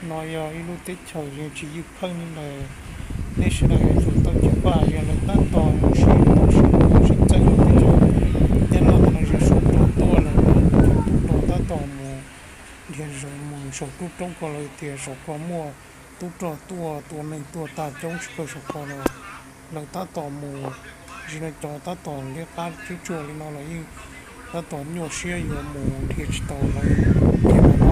No yog ib lub teb chaws yeej tsis ywj pheej li ntawd. Nej sawv daws yuav tsum tau ceev faj, yog lawv tab tom mus sib mus sib mus sib txeeb lub teb chaws Nyab Laj no, yeej suav rog tuaj lawm, cov tub rog tab tom mus dhia zawv mus saum tub roob ko, lawv tias saum ko muaj tub rog tuaj tua neeg tuaj tag coob tsis kawg saum ko no. Lawv tab tom mus, ntsis no cov tab tom liab qab cuab tsuaj li no los yeej tab tom nyuaj siab yuav mus dhia tsis tau lawv, ces lawv